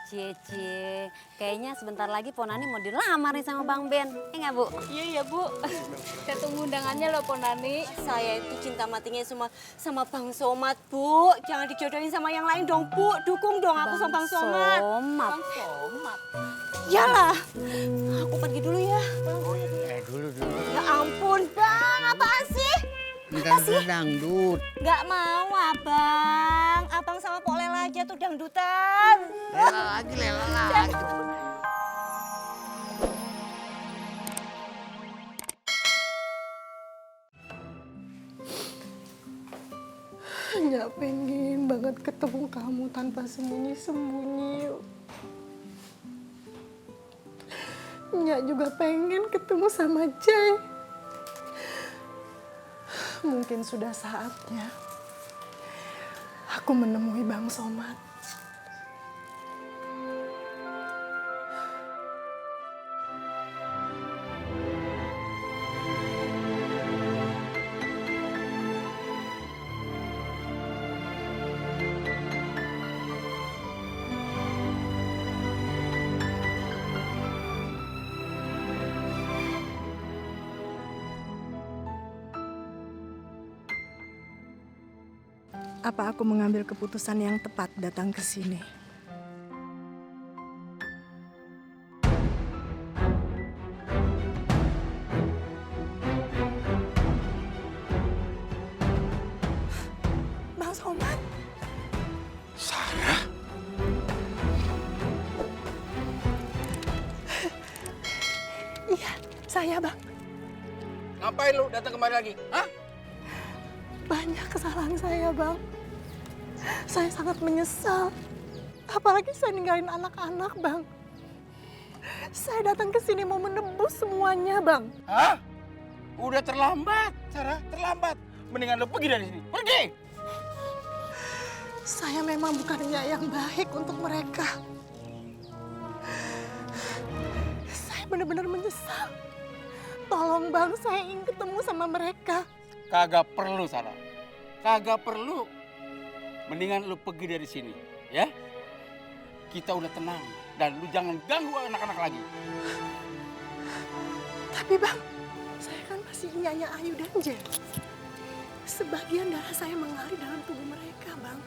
Cie, kayaknya sebentar lagi Ponani mau dilamar nih sama Bang Ben. Nggak, Bu? Iya ya, Bu. Saya tunggu undangannya loh, Ponani. Saya itu cinta matinya sama Bang Somad, Bu. Jangan dijodohin sama yang lain dong, Bu. Dukung dong aku sama Bang Somad. Somad. Bang Somad. Yalah. Aku pergi dulu ya. Dulu. Ya ampun, Bang. Apaan sih? Bentar dangdut. Nggak mau, Abang. Abang sama Pok Lela aja tuh dangdutan. Lela lagi. Nggak pengen banget ketemu kamu tanpa sembunyi-sembunyi. Nyak juga pengen ketemu sama Jay. Mungkin sudah saatnya aku menemui Bang Somad. Apa aku mengambil keputusan yang tepat datang ke sini? Bang Somad. Sarah? Iya, saya Bang. Ngapain lu datang kemari lagi? Hah? Banyak kesalahan saya, Bang. Saya sangat menyesal. Apalagi saya ninggalin anak-anak, Bang. Saya datang ke sini mau menebus semuanya, Bang. Hah? Udah terlambat, Sarah. Terlambat. Mendingan lu pergi dari sini. Pergi! Saya memang bukannya yang baik untuk mereka. Saya benar-benar menyesal. Tolong, Bang, saya ingin ketemu sama mereka. Kagak perlu, Sarah. Kagak perlu. Mendingan lu pergi dari sini, ya. Kita udah tenang. Dan lu jangan ganggu anak-anak lagi. Tapi, Bang, saya kan masih Nyanya Ayu dan Jen. Sebagian darah saya mengalir dalam tubuh mereka, Bang.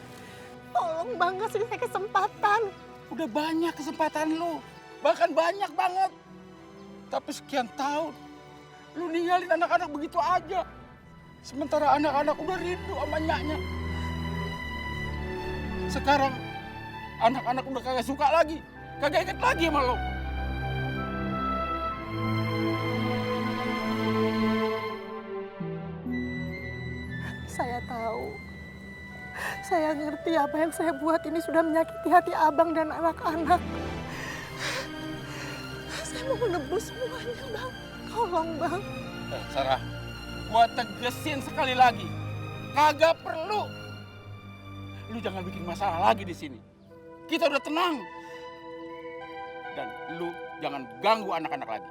Tolong, Bang, kasih saya kesempatan. Udah banyak kesempatan lu. Bahkan banyak banget. Tapi sekian tahun, lu ninggalin anak-anak begitu aja. Sementara anak-anak udah rindu sama nyaknya. Sekarang, anak-anak udah kagak suka lagi. Kagak inget lagi sama lu. Saya tahu. Saya ngerti apa yang saya buat ini sudah menyakiti hati Abang dan anak-anak. Saya mau menebus semuanya, Bang. Tolong, Bang. Sarah, gua tegesin sekali lagi. Kagak perlu. Lu jangan bikin masalah lagi di sini. Kita udah tenang. Dan lu jangan ganggu anak-anak lagi.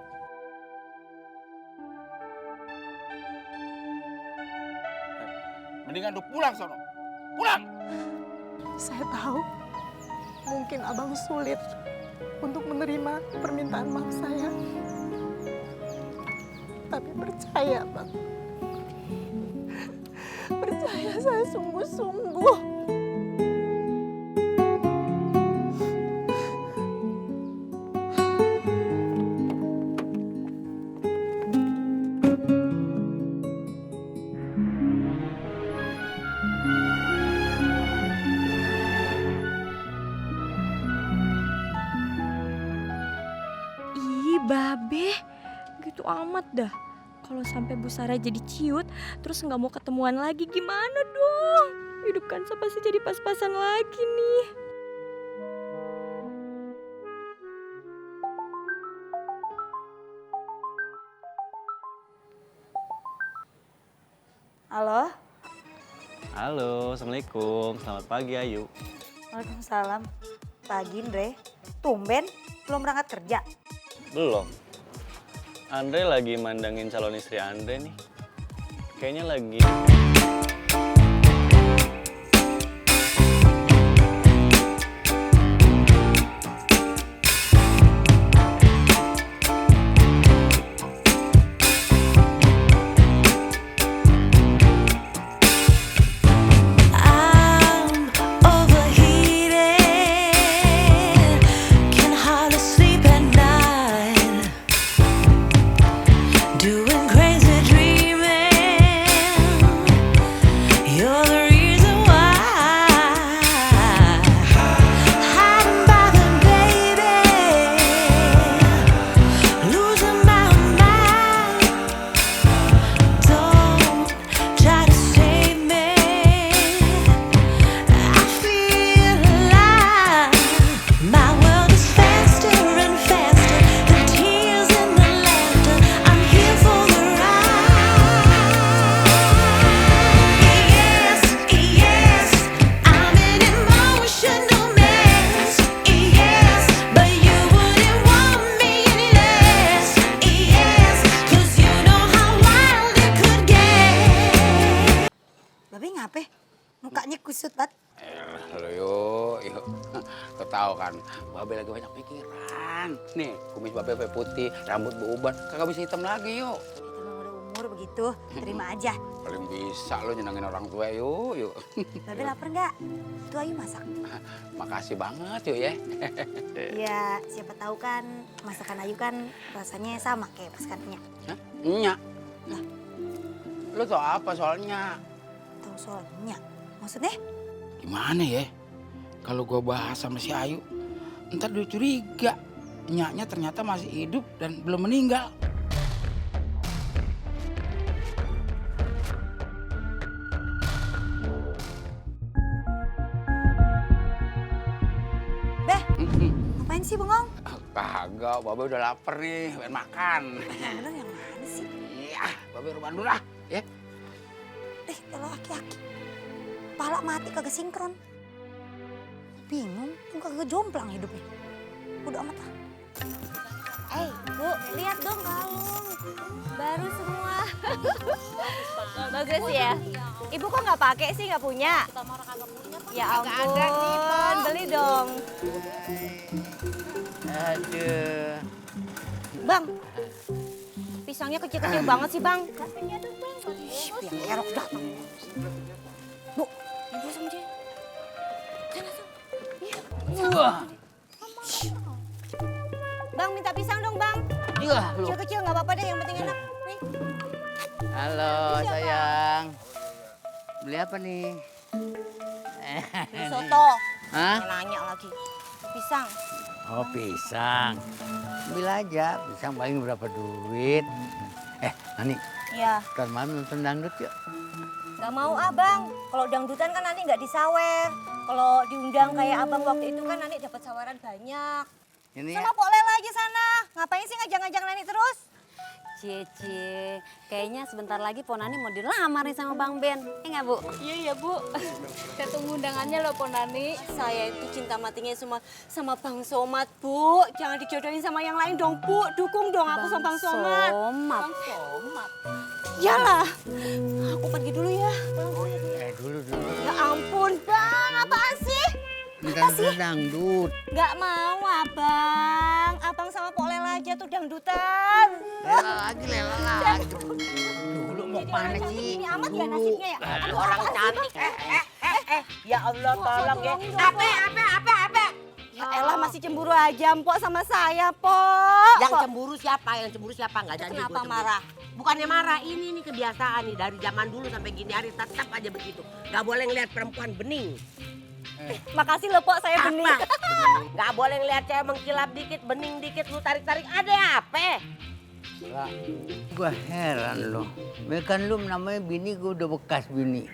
Mendingan lu pulang sono. Pulang! Saya tahu mungkin Abang sulit untuk menerima permintaan maaf saya. Tapi percaya, Bang. Percaya saya sungguh-sungguh. Babe, gitu amat dah. Kalau sampai Bu Sarah jadi ciut, terus nggak mau ketemuan lagi gimana dong? Hidup kan pasti jadi pas-pasan lagi nih. Halo? Halo, Assalamualaikum. Selamat pagi, Ayu. Waalaikumsalam. Pagi, Andre. Tumben, belum berangkat kerja? Belum. Andre lagi mandangin calon istri Andre nih. Kayaknya lagi... Babe ngapain? Mukanya kusut banget. Lo yuk. Lo tau kan, Babe lagi banyak pikiran. Nih, kumis Babe putih, rambut beruban, kagak bisa hitam lagi yuk. Kita mah udah umur begitu, terima aja. Paling bisa lo nyenengin orang tua yuk. Babe lapar nggak? Tuh Ayu masak. Makasih banget yuk ya. Ya siapa tahu kan masakan Ayu kan rasanya sama kayak masakan Nya. Hah? Nyak. Lah, lo tau apa soalnya? Tahu soal Nya? Maksudnya? Gimana ya? Kalau gua bahas sama si Ayu, ntar dia curiga. Nyaknya ternyata masih hidup dan belum meninggal. Beh, ngapain sih bengong? Kagak, Babe udah lapar nih, pengen makan. Yang bener yang mana sih? Iya, Babe rebahan dulu lah, ya. Elah aki-aki. Pala mati kagak sinkron. Bingung, kagak jomplang hidupnya. Udah amat lah. Bu, lihat dong kalung. Baru semua. Bagus ya. Ibu kok nggak pakai sih, nggak punya? Ya ampun, beli dong. Aduh. Bang, pisangnya kecil-kecil banget sih bang. Yang erok datang. Bu, ibu sama dia. Sana, sana. Wah. Bang, minta pisang dong bang. Iya, lu. Kecil-kecil nggak apa-apa deh, yang penting enak. Nih. Halo sayang, beli apa nih? Soto. Hah? Nanya lagi. Pisang. Oh pisang, ambil aja, pisang paling berapa duit? Nani, Ya, ntar malam nonton dangdut yuk. nggak mau abang. Kalau dangdutan kan nanti nggak disawer. Kalau diundang kayak abang waktu itu kan nanti dapat saweran banyak. Ini Sama Pok Lela aja sana. Ngapain sih ngajak-ngajak Nani terus? Cici, kayaknya sebentar lagi Ponani mau dilamar nih sama Bang Ben. Nggak Bu? Iya Bu. Saya tunggu undangannya loh Ponani. Saya itu cinta matinya sama Bang Somad, Bu. Jangan dijodohin sama yang lain dong, Bu. Dukung dong aku sama Bang Somad. Somat. Yalah, aku pergi dulu ya. dulu. Ya ampun, Bang. Apaan sih? Ntar dangdut. Nggak mau, Abang. Abang sama Pok Lela aja tuh dangdutan. Lela lagi. Dulu mau kemana sih? Ini amat ya nasibnya ya. Ada orang cantik. Ya Allah, tolong ya. Apa? Ya elah masih cemburu aja, Mpok sama saya, Pok. Yang cemburu siapa? Nggak jadi Kenapa gua cemburu. marah? Bukannya marah, ini nih kebiasaan nih dari zaman dulu sampai gini hari tetap aja begitu. Gak boleh ngeliat perempuan bening. Makasih loh, Pok, saya bening. Gak boleh ngeliat cewek mengkilap dikit, bening dikit, lu tarik-tarik. Ada apa? Lah, gua heran loh. Kan lu namanya bini, gua udah bekas bini.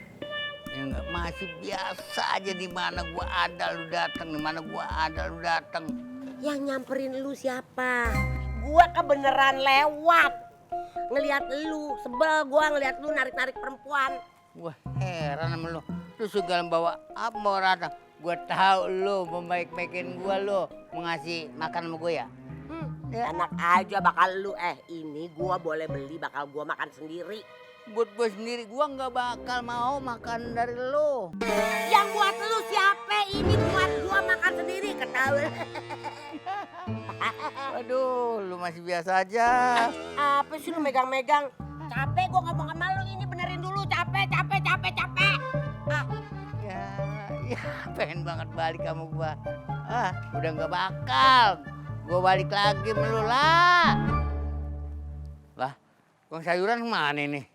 Ya nggak, masih biasa aja di mana gua ada lu datang, di mana gua ada lu datang. Yang nyamperin lu siapa? Gua kebeneran lewat. Ngeliat lu, sebel gua ngeliat lu narik-narik perempuan. Gua heran sama lu. Lu segala bawa apa mau datang? Gua tahu lu membaik-baikin gua lu, mau ngasih makan sama gua ya. Enak aja bakal lu, ini gua boleh beli, bakal gua makan sendiri. Buat gua sendiri, gua nggak bakal mau makan dari lu. Yang buat lu siapa? Ini buat gua makan sendiri, ketahuan. Aduh, lu masih biasa aja. Apa sih lu megang-megang? Capek gua ngomong sama lu, ini benerin dulu. Capek. Ya, pengen banget balik sama gua. Udah nggak bakal. Gua balik lagi sama lu lah. Lah, kong sayuran kemana nih?